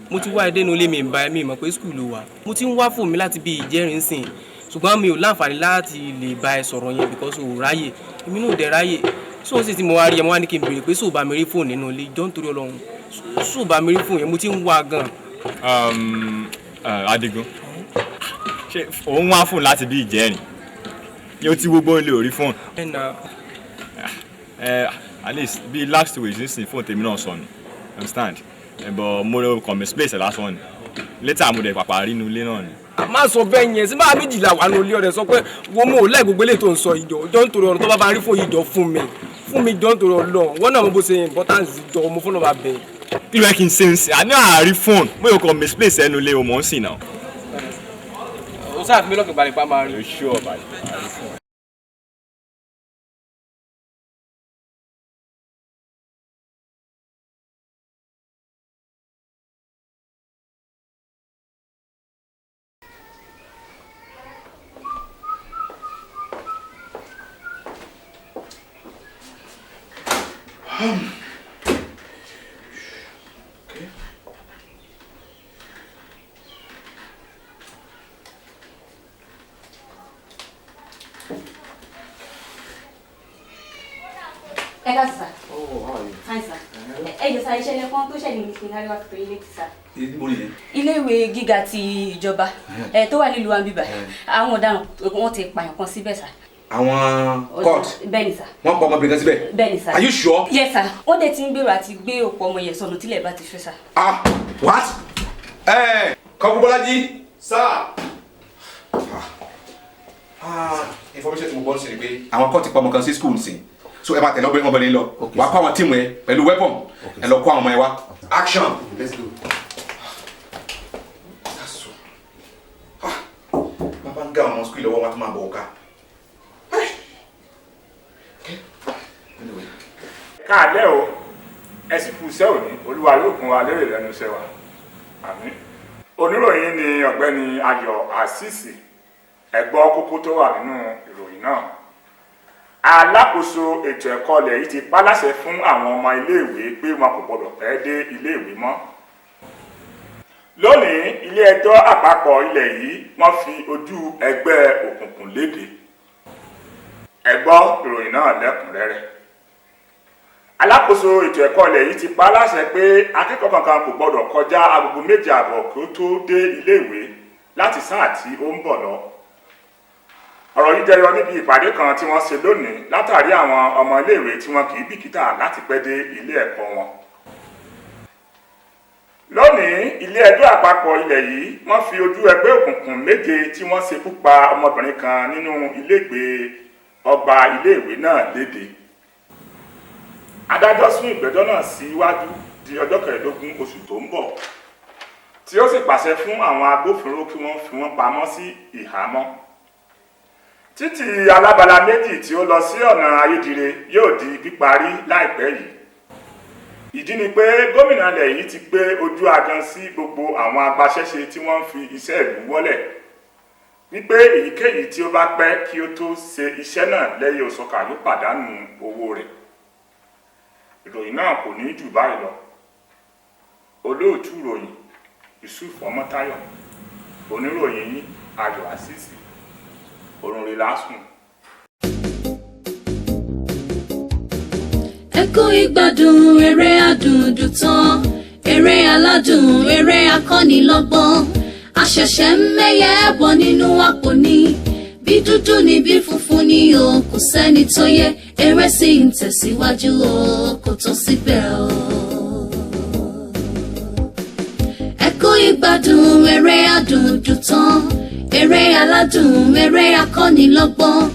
Mo ti wá ẹdẹ́nu ilé mi ń ba mi mọ̀ pé school ló wà. Mo ti ń wá fóònù mi láti bí ìjẹ́rìí sìn, ṣùgbọ́n mi ò láǹfààní láti lè bá ẹ sọ̀rọ̀ yẹn because o ò ráyè, èmi náà ò dẹ̀ ráyè. So sì tí mo wá rí ẹ, mo wá ní kí n béèrè pé ṣó bá mi rí fóònù nínú ilé? Jọ́ nítorí Ọlọ́run, ṣó bá mi rí fóònù yẹn? Mo ti ń wá gan. Adigun, ṣé òun wá fóònù láti bí ìjẹ́rìí ni ó ti gbogbo ilé ò rí fóònù? At least bí last week nísìnyí, fóònù tèmi náà sọnù, understand? But mo lọ kàn misplace lásán ni, later mo dẹ̀ pàpà rí inú ilé náà ni. Má sọ bẹ́ẹ̀ yẹn sí bá méjìlá wà ní olé ọ̀rẹ́ sọ pé wo mo ò láì gbogbo eléyìí tó ń sọ ìjọ jọ nítorí ọ̀run tó bá rí fóònù ìjọ fún mi, fún mi jọ nítorí Ọlọ́run. Wọ́n náà mo bó ṣe importance jọ mo fún ọba bẹ́ẹ̀. Kí ló yẹ kí n ṣe ń sìn? Àní àárí fóònù, mo yóò kàn misplace ẹnu ilé o mọ̀ ń sìn náà. O sáà fi mí lọ́kàn balẹ̀ pa máa rí. O ṣú ọ̀ balẹ̀ àárí fóònù. Ẹ ká sà. Oh, how are you? Fine sir. Ẹ jọ̀ọ́ sà, ìṣẹ̀lẹ̀ kan tó ṣẹlẹ̀ ní ìpínlẹ̀ Àríwá tó yín létí sà. Níbo nìyẹn? Iléèwé gíga ti ìjọba tó wà nílùú Àǹbíbà, àwọn ọ̀daràn wọn ti pààyàn kan síbẹ̀ sà. Àwọn court? Bẹ́ẹ̀ ni sà. Wọ́n pa ọmọbìnrin kan síbẹ̀? Bẹ́ẹ̀ ni sà. Are you sure? Yes sir. Wọ́n dẹ̀ ti ń gbèrò àti gbé òkú ọmọ yẹn sọnù tílẹ̀ bá ti fẹ́ sà. Ah, what? Kọ́kú Bọ́lájí. Sir. Information tí mo gbọ́ sí ni pé àwọn court ti pa ọmọ kan sí school nsìn. So ẹ máa tẹ̀lé ọmọbìnrin lọ. Wàá kó àwọn tíìmù ẹ pẹ̀lú weapon. Ẹ lọ kó àwọn ọmọ ẹ wá. Action. Let's go. That's so. Bàbá ń gá àwọn ọmọ school lọ́wọ́ wọn tó máa bọ̀ ọ̀ka. Káàlẹ́ o, ẹ sì kú iṣẹ́ òní. Olúwa yóò kún wa lérè lẹ́nu iṣẹ́ wa, àmín. Oníròyìn ni ọ̀gbẹ́ni Ayọ̀ Àṣìṣì. Ẹ gbọ́ kókó tó wà nínú ìròyìn náà. Alákòóso ètò ẹ̀kọ́ ilẹ̀ yìí ti pa láṣẹ fún àwọn ọmọ iléèwé pé wọn kò gbọdọ̀ pẹ́ dé iléèwé mọ́. Lónìí, ilé ẹjọ́ àpapọ̀ ilẹ̀ yìí wọ́n fi ojú ẹgbẹ́ òkùnkùn léde. Ẹ gbọ́ ìròyìn náà lẹ́kùnrẹ́rẹ́. Alákòóso ètò ẹ̀kọ́ ilẹ̀ yìí ti pa á láṣẹ pé akẹ́kọ̀ọ́ kankan kò gbọdọ̀ kọjá agogo 7:30 kí ó tó dé iléèwé láti sáà tí ó ń bọ̀ lọ. Ọ̀rọ̀ yìí jẹyọ níbi ìpàdé kan tí wọ́n ṣe lónìí látàrí àwọn ọmọ iléèwé tí wọn kì í bìkítà láti pẹ́ dé ilé ẹ̀kọ́ wọn. Lónìí, ilé ẹjọ́ àpapọ̀ ilẹ̀ yìí wọ́n fi ojú ẹgbẹ́ òkùnkùn 7 tí wọ́n ṣekú pa ọmọbìnrin kan nínú ilégbèé ọgbà iléèwé náà léde. Adájọ́ sún ìgbẹ́jọ́ náà síwájú di ọjọ́ 15 oṣù tó ń bọ̀, tí ó sì pàṣẹ fún àwọn agbófinró kí wọ́n fi wọ́n pamọ́ sí ìhámọ́. Títì alábala méjì tí ó lọ sí ọ̀nà Ayédire yóò di píparí láìpẹ́ yìí. Ìdí ni pé gómìnà ilẹ̀ yìí ti gbé ojú agan sí gbogbo àwọn agbaṣẹ́ṣe tí wọ́n ń fi iṣẹ́ ìlú wọ́lẹ̀, wípé èyíkéyìí tí ó bá pẹ́ kí ó tó ṣe iṣẹ́ náà lẹ́yẹ òsọkà yóò pàdánù owó rẹ̀. Ìròyìn náà kò ní jù báyìí lọ. Olóòtú ìròyìn Yusuf Ọmọ́táyọ̀, oníròyìn yín Ayọ̀ Àṣìṣì. Orun rẹ̀ lásùn. Ẹ kú ìgbádùn eré àdùndùn tán, eré aládùn, eré akọ́nilọ́gbọ́n. Àṣẹ̀ṣẹ̀ ń mẹ́yẹ bọ̀ nínú àpò ni, bí dúdú ni bí funfun ni o, kò sẹ́ni tó yẹ. Eré sì ń tẹ̀síwájú o, kò tán síbẹ̀ o. Ẹ kú ìgbádùn eré àdùndùn tán, eré aládùn, eré akọ́nilọ́gbọ́n.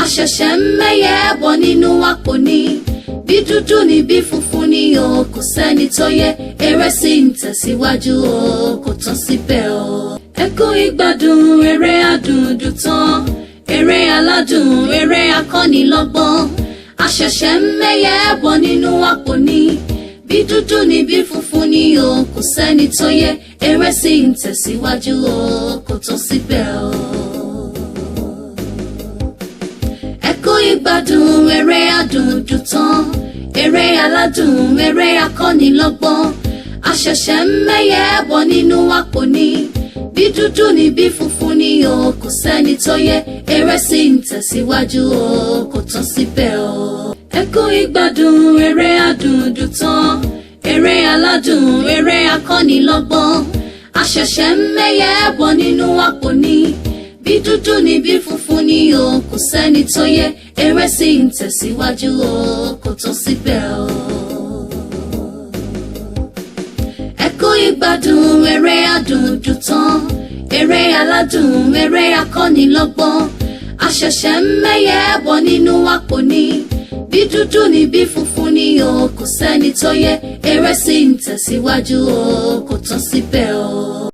Àṣẹ̀ṣẹ̀ ń mẹ́yẹ bọ̀ nínú àpò ni, bí dúdú ni bí funfun ni o, kò sẹ́ni tó yẹ. Eré sì ń tẹ̀síwájú o, kò tán síbẹ̀ o. Ẹ kú ìgbádùn eré àdùndùn tán, eré aládùn, eré akọ́nilọ́gbọ́n. Àṣẹ̀ṣẹ̀ ń mẹ́yẹ bọ̀ nínú àpò ni, bí dúdú ni bí funfun ni o, kò sẹ́ni tó yẹ. Eré sì ń tẹ̀síwájú o, kò tán síbẹ̀ o. Ẹ kú ìgbádùn eré àdùndùn tán, eré aládùn, eré akọ́nilọ́gbọ́n. Àṣẹ̀ṣẹ̀ ń mẹ́yẹ bọ̀ nínú àpò ni, bí dúdú ni bí funfun ni o, kò sẹ́ni tó yẹ. Eré sì ń tẹ̀síwájú o, kò tán síbẹ̀ o. Ẹ kú ìgbádùn eré àdùndùn tán, eré aládùn, eré akọ́nilọ́gbọ́n. Àṣẹ̀ṣẹ̀ ń mẹ́yẹ bọ̀ nínú àpò ni, bí dúdú ni bí funfun ni o, kò sẹ́ni tó yẹ. Eré sì ń tẹ̀síwájú o, kò tán síbẹ̀ o. Ẹ kú ìgbádùn eré àdùndùn tán, eré aládùn, eré akọ́nilọ́gbọ́n. Àṣẹ̀ṣẹ̀ ń mẹ́yẹ bọ̀ nínú àpò ni, bí dúdú ni bí funfun ni o, kò sẹ́ni tó yẹ. Eré sì ń tẹ̀síwájú o, kò tán síbẹ̀ o.